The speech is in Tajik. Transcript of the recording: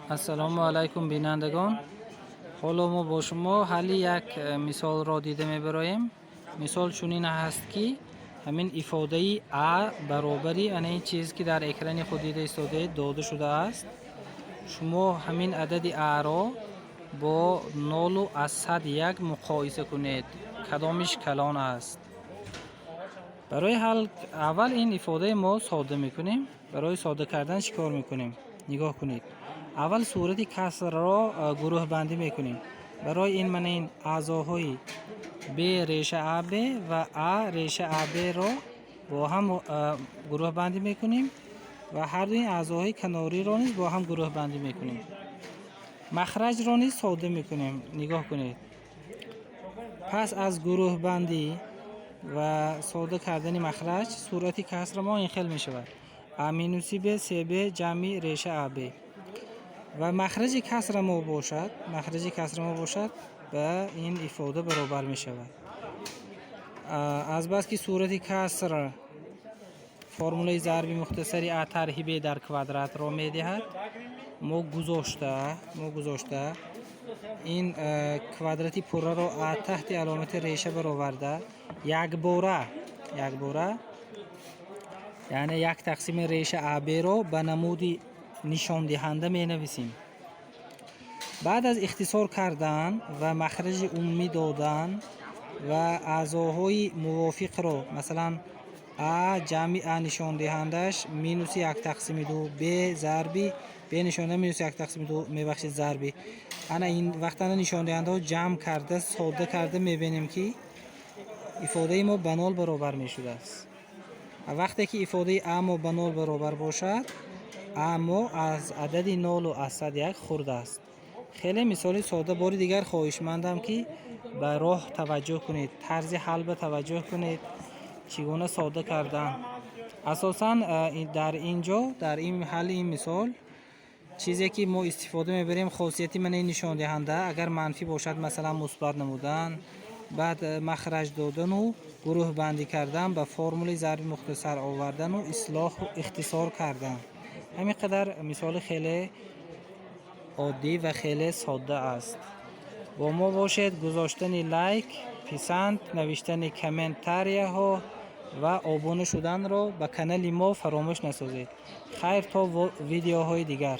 Ассалому алайкум, бинандагон. Ҳоло мо бо шумо ҳалли як мисолро дида мебароем. Мисол чунин аст, ки ҳамин ифодаи а баробари ана ин чиз, ки дар экрани худ дида истодаед, дода шудааст. Шумо ҳамин адади аро бо 0,1 муқоиса кунед, кадомиш калон аст? Барои ҳал аввал ин ифодаи мо содда мекунем. Барои содда кардан чӣ кор мекунем? Нигоҳ кунед, аввал сурати касрро гурӯҳбандӣ мекунем. Барои ин мана ин аъзоҳои б реша аб ва а реша аб-ро бо ҳам гурӯҳбандӣ мекунем ва ҳарду ин аъзоҳои канориро низ бо ҳам гурӯҳбандӣ мекунем. Махраҷро низ содда мекунем. Нигоҳ кунед, пас аз гурӯҳбандӣ ва содда кардани махраҷ сурати касри мо ин хел мешавад: а минуси б сб ҷамъи реша аб. Ва махраҷи касра мо бошад, махраҷи касра мо бошад, ба ин ифода баробар мешавад. Азбаски сурати каср формулаи зарби мухтасари а тарҳи б дар квадратро медиҳад, мо гузошта ин квадрати пурраро а таҳти аломати реша бароварда, якбора, яъне як тақсими реша абро ба намуди нишондиҳанда менависем. Баъд аз ихтисор кардан ва махраҷи умумӣ додан ва аъзоҳои мувофиқро, масалан, а ҷамъи а нишондиҳандааш минуси як тақсими ду, б зарби б нишонда минуси як тақсими ду, мебахшед, зарби ана ин вақтана нишондиҳандаҳо ҷамъ карда, содда карда мебинем, ки ифодаи мо ба нол баробар мешудааст. Вақте ки ифодаи а мо ба нол баробар бошад, а мо аз адади 0,1 хурд аст. Хеле мисоли сода. Бори дигар хоҳишмандам, ки ба роҳ таваҷҷӯҳ кунед, тарзи ҳал ба таваҷҷӯҳ кунед, чӣ гуна содда кардан. Асосан дар ин ҷо, дар ин ҳалли ин мисол, чизе ки мо истифода мебарем, хосияти мана ин нишондиҳанда, агар манфӣ бошад, масалан, мусбат намудан, баъд махраҷ додану гурӯҳбандӣ кардан, ба формули зарби мухтасар овардану ислоҳу ихтисор кардан. Ҳамин қадар. Мисоли хеле оддӣ ва хеле содда аст. Бо мо бошед. Гузоштани лайк, писанд, навиштани комментарияҳо ва обуна шуданро ба канали мо фаромӯш насозед. Хайр, то видеоҳои дигар.